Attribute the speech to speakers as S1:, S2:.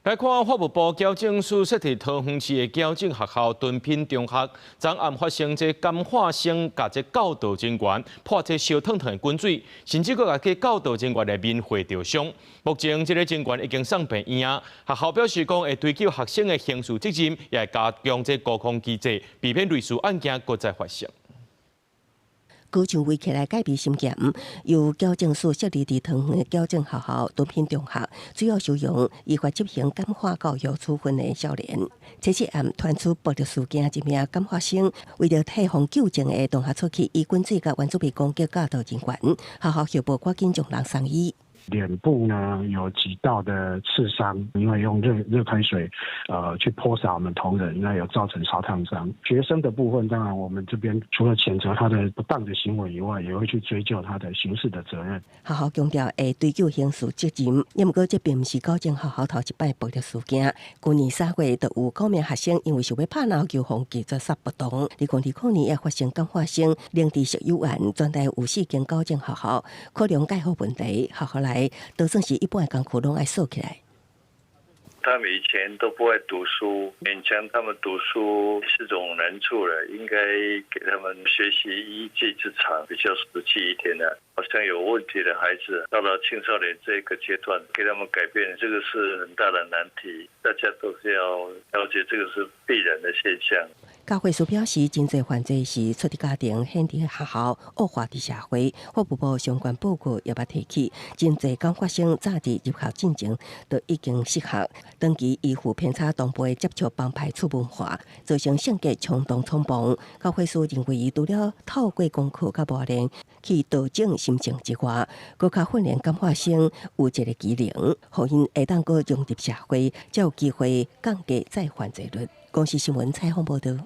S1: 來看法務部矯正署設佇桃園市的矯正學校敦品中學，昨暗發生這感化生共這教導人員潑這燒燙燙的滾水，甚至閣共這教導人員的面劃著傷。目前這個人員已經送病院啊。學校表示講會追究學生的刑事責任，也會加強這高空機制，避免類似案件閣再發生。
S2: 高牆圍起來戒備森嚴，由矯正署設立佇桃園的矯正學校敦品中學，主要收容依法執行感化教育處分的少年。這次暗傳出暴力事件，一名感化生為著替予糾正的同學出氣，以滾水佮圓珠筆攻擊教導人員，學校後部趕緊將人送醫。
S3: 臉部呢有幾道的刺傷，因為用熱熱開水，去潑灑我們同仁，那有造成燒燙傷。學生的部分，當然我們這邊除了譴責他的不當的行為以外，也會去追究他的刑事的責任。
S2: 學校強調會追究刑事責任，毋過這並毋是矯正學校頭一擺暴力事件。舊年3月就有九名學生因為想欲拍籃球，予拒絕殺不當。2020年也發生感化生凌遲食藥案，全台有四間矯正學校可能蓋好問題，學校內都算是一般的工課攏愛鎖起來。
S4: 他們以前都不愛讀書，勉強他們讀書是種難處了。應該給他們學習一技之長，比較實際一點的。好像有問題的孩子，到了青少年這個階段，給他們改變，這個是很大的難題。大家都是要了解，這個是必然的現象。
S2: 教會署表示，真濟犯罪是出佇家庭、現佇學校、惡化佇社會。法務部相關報告也捌提起，真濟感化生早佇入學進前就已經失學，長期依附偏差同輩接觸幫派次文化，造成性格衝動衝暴。教會署認為，除了透過功課佮磨練去調整心情之外，閣較訓練感化生有一個技能，予𪜶會當閣融入社會，才有機會降低再犯罪率。公視新聞採訪報導。